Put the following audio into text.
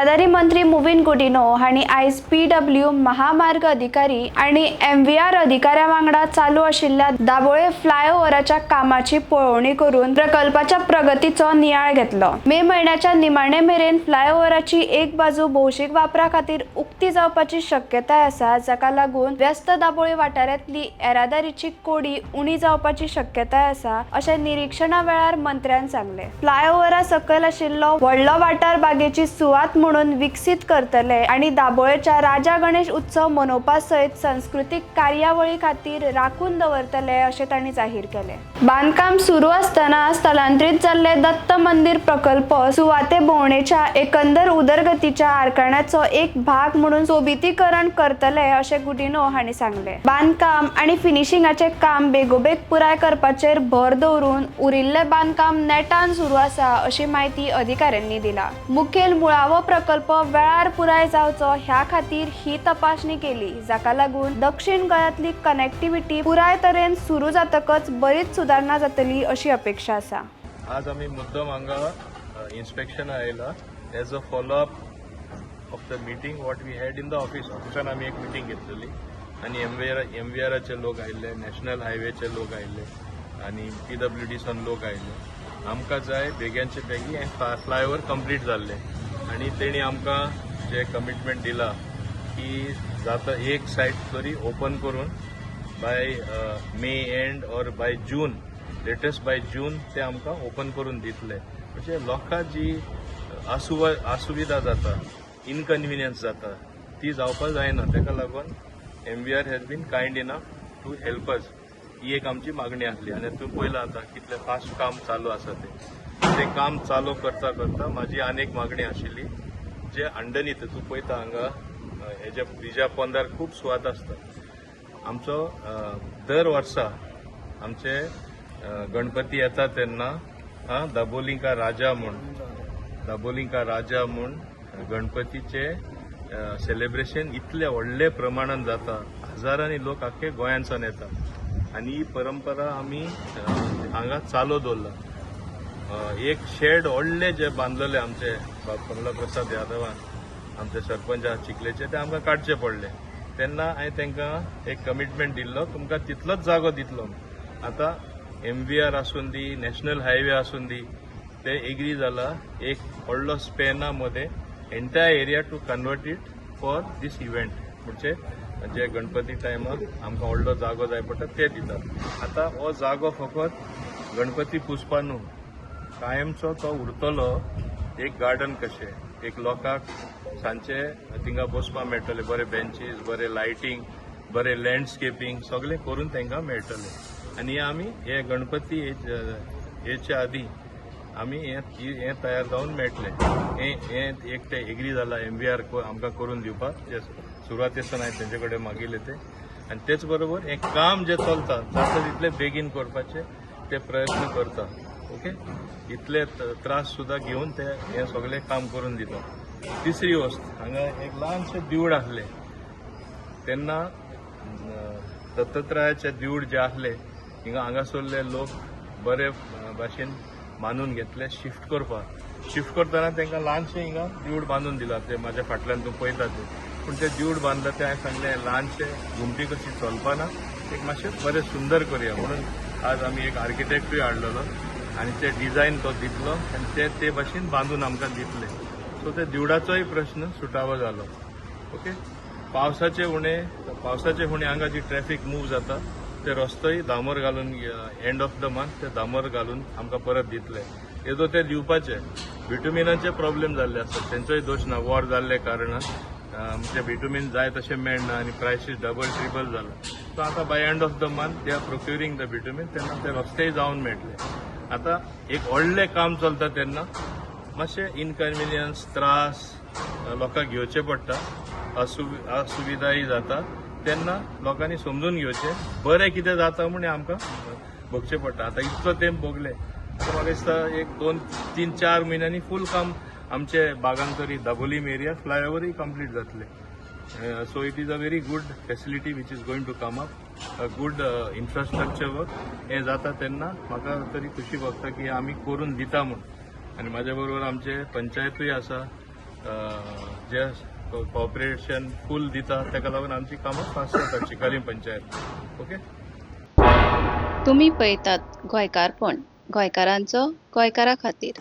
येरादारी मंत्री मुवीन गुदिन्हो हांणी आयज पीडब्ल्यू महामार्ग अधिकारी आनी एमव्हीआर अधिकाऱ्या वांगडा चालू आशिल्ल्या दाबोळे फ्लायओव्हराच्या कामाची पळोवणी करून प्रकल्पाच्या प्रगतीचो नियाळ घेतलो. मे म्हयन्याच्या निमाणे मेरेन फ्लायओव्हराची एक बाजू भौशीक वापरा खातीर उक्ती जावपाची शक्यताय आसा, जाका लागून व्यस्त दाबोळी वाठारांतली येरादारीची कोडी उणी जावपाची शक्यताय आसा, अशें निरिक्षणा वेळार मंत्र्यान सांगलें. फ्लायओव्हरा सकयल आशिल्लो व्हडलो वाठार बागेची सुवात म्हणून विकसीत करतले आनी दाबोळेच्या राजा गणेश उत्सव मनोवपा सयत संस्कृतीक कार्यावळी खातीर राखून दवरतले, अशें तांणी जाहीर केलें. बांदकाम सुरू आसतना स्थलांतरीत जाल्ले दत्त मंदिर प्रकल्प सुवाते भोंवडेच्या एकंदर उदरगतीच्या आरखाण्याचो एक भाग म्हणून सोबितीकरण करतले, अशें गुदिन्हो हांणी सांगलें. बांदकाम आनी फिनिशिंगाचें काम बेगोबेग पुराय करपाचेर भर दवरून उरिल्लें बांदकाम नेटान सुरू आसा, अशी म्हायती अधिकाऱ्यांनी दिला. मुखेल मुळावो प्रकल्प वेळार पुराय जावचो ह्या खातीर ही तपासणी केली, जाका लागून दक्षिण गोंयांतली कनेक्टिव्हिटी पुराय तरेन सुरू जातकच बरीच सुदारणा जातली, अशी अपेक्षा आसा. आज आमी मुद्दम हांगा इन्स्पेक्शन आयला as a follow-up of the meeting what we had in the office. ऑफिसान आमी एक मिटींग घेतलेली आनी एमव्हीआराचे लोक आयिल्ले, नॅशनल हायवेचे लोक आयिल्ले आनी पीडब्ल्यूडीसान लोक आयिल्ले. आमकां जाय बेग्याचे बेगी हें फ्लायओवर कंप्लीट जाल्लें आनी तेणी आमकां जे कमिटमेंट दिला की जाता एक सायड तरी ओपन करून by May end or by June, latest by June ते आमकां ओपन करून दितले. म्हणजे लोकां जी असुविधा जाता, इनकन्विनियन्स जाता, ती जावपाक जायना. ताका लागून MVR has been kind enough to help us. ही एक आमची मागणी आसली आनी तूं पळयलां आतां कितलें फास्ट काम चालू आसा तें. तें काम चालू करता करता म्हाजी आनी एक मागणी आशिल्ली, जे अंडरनीथ तूं पळयता हांगा हेज्या ब्रिजा पोंदार खूब सुवात आसता. आमचो दर वर्सा आमचे गणपती येता तेन्ना दाबोलिका राजा म्हूण, दाबोलिका राजा म्हूण गणपतीचे सेलिब्रेशन इतले व्हडले प्रमाणान जाता. हजारांनी लोक आख्खे गोंयांतल्यान येता आनी ही परंपरा आमी हांगा चालू दवरला. एक शेड व्हडले जे बांदलेले आमचे बाब कमला प्रसाद यादवान, आमचे सरपंच आहा चिखलेचे, ते आमकां काडचे पडले. तेन्ना हांवें तांकां एक कमिटमेंट दिल्लो, तुमकां तितलोच जागो दितलो. आतां एमव्हीआर आसून दी, नॅशनल हायवे आसून दी, ते एग्री जाला एक व्हडलो स्पेना मध्ये entire area to convert it for this event. म्हणजे जे गणपती टायमार आमकां व्हडलो जागो जाय पडटा, ते दितात. आतां हो जागो फकत गणपती पुजपा न्हू, कायमचो तो उरतलो. एक गार्डन कशें, एक लोकांक सांजचे थिंगा बसपाक मेळटलें, बरे बेंचीस, बरे लायटींग, बरे लँडस्केपिंग सगळें करून तांकां मेळटलें. आनी हे आमी हे गणपती हेच्या आदी आमी हें हें तयार जावन मेळटलें. हें हें एक ते एग्री जाला एमव्हीआर आमकां करून दिवपाक, जे सुरवातेसान हांवें तेंचे कडेन मागिल्लें तें. आनी तेच बरोबर हें काम जें चलता, जाता तितलें बेगीन करपाचें ते प्रयत्न करता. ओके, इतले त्रास सुद्दां घेवन ते हें सगळें काम करून दिता. तिसरी वस्त, हांगा एक ल्हानशें देवूळ आसलें तेन्ना दत्तात्रयाचें देवूळ जें आसलें हिंगा, हांगासरले लोक बरे भाशेन मानून घेतले शिफ्ट करपाक. शिफ्ट करतना तांकां ल्हानशें हिंगा देवूळ बांदून दिलां, ते म्हाज्या फाटल्यान तूं पळयता तें. पूण तें देवूळ बांदलां तें हांवें सांगलें, ल्हानशें घुमटी कशी चलपाना, एक मातशें बरें सुंदर करया म्हणून आज आमी एक आर्किटेक्टूय हाडलेलो आनी ते डिझायन तो दितलो आनी ते ते भाशेन बांदून आमकां दितले. सो ते देवळाचोय प्रश्न सुटावो जालो. ओके, पावसाचे उणे हांगा जी ट्रॅफिक मूव जाता, ते रस्तोय डांबर घालून एंड ऑफ the month ते डांबर घालून आमकां परत दितले. येदो ते दिवपाचे. बिटुमिनाचे प्रॉब्लेम जाल्ले आसात, तेंचोय दोश ना. वॉर जाल्ले कारणान म्हणजे बिटुमीन जाय तशें मेळना आनी प्रायसीस डबल ट्रिपल जाला. सो आतां by end of the month they are procuring the bitumen, तेन्ना ते रस्तेय जावन मेळटले. आतां एक व्हडलें काम चलता तेन्ना मातशें इनकन्विनियन्स, त्रास लोकांक घेवचे पडटा, असुविधाय जाता. तेन्ना लोकांनी समजून घेवचें. बरें कितें जाता म्हूण हें आमकां भोगचें पडटा. आतां इतलो तेंप भोगले, आतां म्हाका दिसता एक 2, 3, 4 म्हयन्यांनी फूल काम आमचे बागान तरी दाबोलीम एरिया फ्लायओवरूय कंप्लीट जातले. So it is a very good facility which is going to come up, a good infrastructure work. हें जाता तेन्ना म्हाका तरी खुशी भोगता की आमी करून दिता म्हूण. आनी म्हाज्या बरोबर आमचे पंचायतूय आसा. जे कॉपरेशन फूल दिता ताका लागून आमची कामां फास्ट जाता चिकाली पंचायत. ओके. तुमी पळयतात गोंयकारपण, गोंयकारांचो गोंयकारा खातीर.